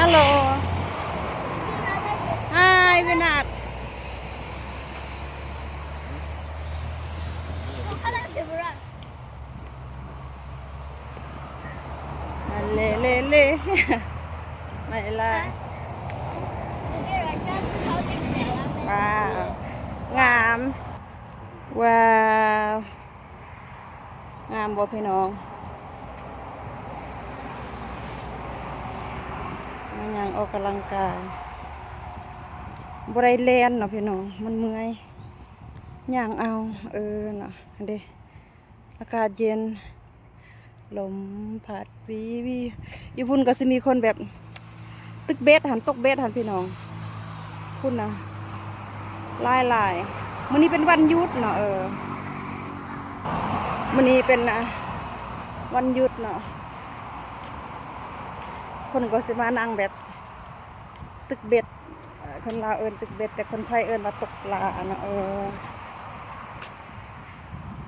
Hello. Hi, Vinat. Lé, lé, lé. ໄປລະ. ວ້າວ ງາມ. ວ້າວ ງາມບໍ່ພີ່ນ້ອງ? ມາຍ່າງອອກກຳລັງກາຍ ບໍ່ໄດ້ແລ່ນເນາະພີ່ນ້ອງ ມັນເມື່ອຍ ຍ່າງເອົາ. ເອີເນາະ ເດ້ ອາກາດເຢັນ ລົມພັດວີວີ. ຢູ່ພຸ້ນກໍຊິມີຄົນແບບ ຕຶກເບັດຫັ້ນ ຕົກເບັດຫັ້ນພີ່ນ້ອງ ພຸ້ນນະ ຫຼາຍໆ. ມື້ນີ້ເປັນວັນຢຸດເນາະ ເອີ ມື້ນີ້ເປັນ ອາ ວັນຢຸດເນາະ ຄົນກໍຊິມານັ່ງແບບ ຕຶກເບັດ ເອີ ຄົນລາວເອີ້ນຕຶກເບັດ ແຕ່ຄົນໄທເອີ້ນວ່າຕົກປາເນາະ. ເອີ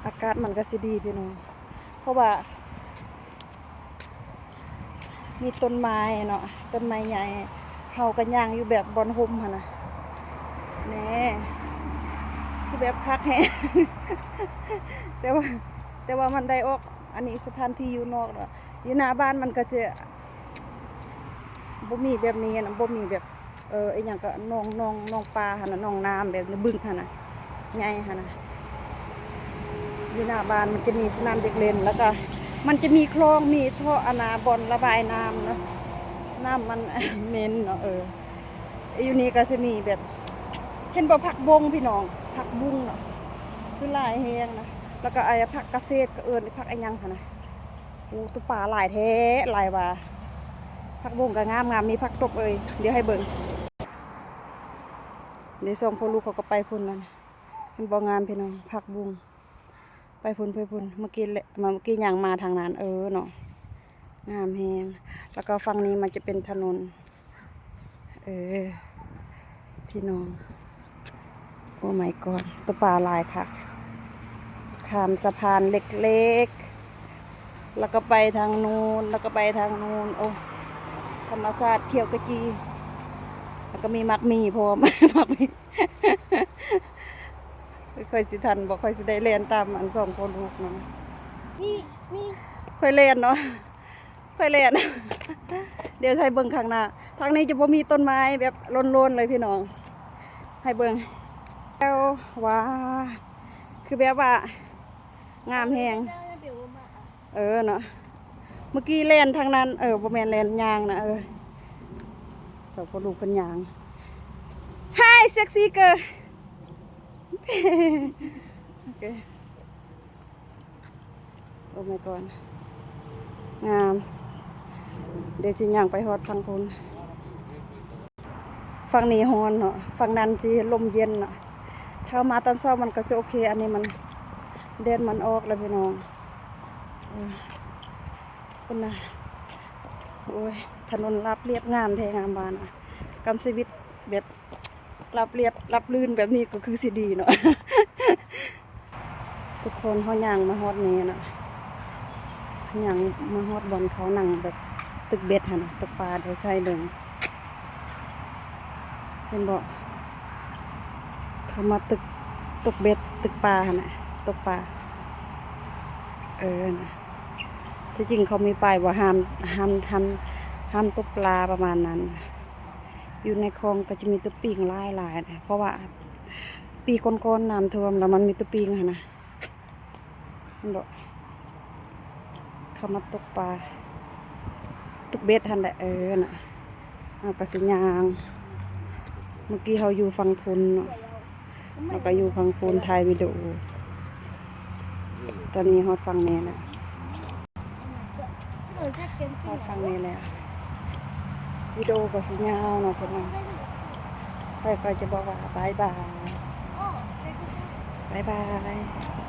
ອາກາດມັນກໍຊິດີພີ່ນ້ອງ ເພາະວ່າມີຕົ້ນໄມ້ເນາະ ຕົ້ນໄມ້ໃຫຍ່ ເຮົາກໍຍ່າງຢູ່ແບບບ່ອນຮົ່ມຫັ້ນນະ ແນ່ ຄືແບບຄັກແຮງ ແຕ່ວ່າ ແຕ່ວ່າມັນໄດ້ອອກ ອັນນີ້ສະຖານທີ່ຢູ່ນອກເນາະ ຢູ່ໜ້າບ້ານມັນກໍຈະບໍ່ມີແບບນີ້ນະ ບໍ່ມີແບບ ເອີ ອີຫຍັງກໍໜອງ ໜອງ ໜອງປາຫັ້ນນະ ໜອງນ້ຳແບບໃນບຶງຫັ້ນນະ ໃຫຍ່ຫັ້ນນະ. ຢູ່ໜ້າບ້ານມັນຈະມີສະໜາມເດັກເລ່ນ ແລ້ວກໍມັນຈະມີຄລອງ ມີທໍ່ ອັນນາ ບ່ອນລະບາຍນ້ຳນະ ນ້ຳມັນເໝັນເນາະ. ເອີ ຢູ່ນີ້ກໍຊິມີແບບ ເຫັນບໍ່ ຜັກບົ້ງພີ່ນ້ອງ ຜັກບຸ້ງເນາະ ຄືຫຼາຍແຮງນະ. ແລ້ວກໍໄອ້ຜັກກະເສດ ກໍເອີ້ນຜັກອີຫຍັງຫັ້ນນະ. ໂອ້ ຕົວປາຫຼາຍແທ້ ຫຼາຍວ່າ. ຜັກບົ້ງກໍງາມໆ ມີຜັກຕົບເອີຍ ດຽວໃຫ້ເບິ່ງ. ນີ້ສອງພໍ່ລູກເຂົາກໍໄປພຸ້ນແລ້ວນະ ເຫັນບໍ່ ງາມພີ່ນ້ອງ ຜັກບຸ້ງ. ໄປພຸ້ນ ໄປພຸ້ນ ເມື່ອກີ້ແຫຼະ ເມື່ອກີ້ຍ່າງມາທາງນັ້ນ ເອີເນາະ ງາມແຮງ. ແລ້ວກໍຝັ່ງນີ້ມັນຈະເປັນຖະໜົນ ເອີ ພີ່ນ້ອງ Oh my god ຕົວປາຫຼາຍຄັກ. ຂ້າມສະພານເລັກໆ ແລ້ວກໍໄປທາງນູ້ນ ແລ້ວກໍໄປທາງນູ້ນ. ໂອ້ ທຳມະຊາດຂຽວຂະຈີ ແລ້ວກໍມີໝາກໝີ້ພ້ອມ ໝາກໝີ້. ຂ້ອຍຊິທັນບໍ່? ຂ້ອຍຊິໄດ້ແລ່ນຕາມອັນສອງພໍ່ລູກນັ້ນ. ມີ ມີ ຂ້ອຍແລ່ນເນາະ ຂ້ອຍແລ່ນ. ດຽວໃຫ້ເບິ່ງຂ້າງໜ້າ ທາງນີ້ຈະບໍ່ມີຕົ້ນໄມ້ແບບໂລ້ນໆເລີຍພີ່ນ້ອງ ໃຫ້ເບິ່ງ. ແລ້ວ ວ້າ ຄືແບບວ່າງາມແຮງ. ເອີເນາະ ເມື່ອກີ້ແລ່ນທາງນັ້ນ ເອີ ບໍ່ແມ່ນແລ່ນຍ່າງນະ. ເອີ ສອງພໍ່ລູກເພິ່ນຍ່າງ Hi sexy girl. ໂອເຄ Oh my god ງາມ. ດຽວຊິຍ່າງໄປຮອດຝັ່ງພຸ້ນ. ຝັ່ງນີ້ຮ້ອນເນາະ ຝັ່ງນັ້ນຊິລົມເຢັນເນາະ. ຖ້າມາຕອນເຊົ້າມັນກໍຊິໂອເຄ ອັນນີ້ມັນແດດມັນອອກແລ້ວພີ່ນ້ອງ. ເອີ ພຸ້ນນະ ໂອ້ຍ ຖະໜົນລາບລຽບງາມແທ້ ງາມວ່ານະ. ການຊີວິດແບບລາບລຽບລາບລື່ນແບບນີ້ກໍຄືຊິດີເນາະ. ທຸກຄົນ ເຮົາຍ່າງມາຮອດນີ້ນະ ຍ່າງມາຮອດບ່ອນເຂົານັ່ງແບບຕຶກເບັດຫັ້ນນະ ຕົກປາ. ດຽວໃຫ້ເບິ່ງ ເຫັນບໍ່ ເຂົາມາຕຶກ ຕົກເບັດ ຕຶກປາຫັ້ນນະ ຕົກປາ. ເອີນະ ທີ່ຈິງເຂົາມີປ້າຍວ່າຫ້າມ ຫ້າມ ຫ້າມ ຫ້າມຕົກປາປະມານນັ້ນ. ຢູ່ໃນຄອງກໍຈະມີຕົວປິງຫຼາຍໆ ເພາະວ່າປີກ່ອນໆນ້ຳຖ້ວມແລ້ວມັນມີຕົວປິງຫັ້ນນະ. ເຫັນບໍ່ ເຂົາມາຕົກປາ ຕຶກເບັດຫັ້ນແຫຼະ. ເອີນະ ເຮົາກໍຊິຍ່າງ ເມື່ອກີ້ເຮົາຢູ່ຝັ່ງພຸ້ນເນາະ ເຮົາກໍຢູ່ຝັ່ງພຸ້ນ ຖ່າຍວິດີໂອ. ຕອນນີ້ຮອດຝັ່ງນີ້ແລ້ວ ຮອດຝັ່ງນີ້ແລ້ວ ວິດີໂອກໍຊິຍາວເນາະພີ່ນ້ອງ. ຂ້ອຍກໍຈະບອກວ່າບາຍບາຍ ບາຍບາຍ.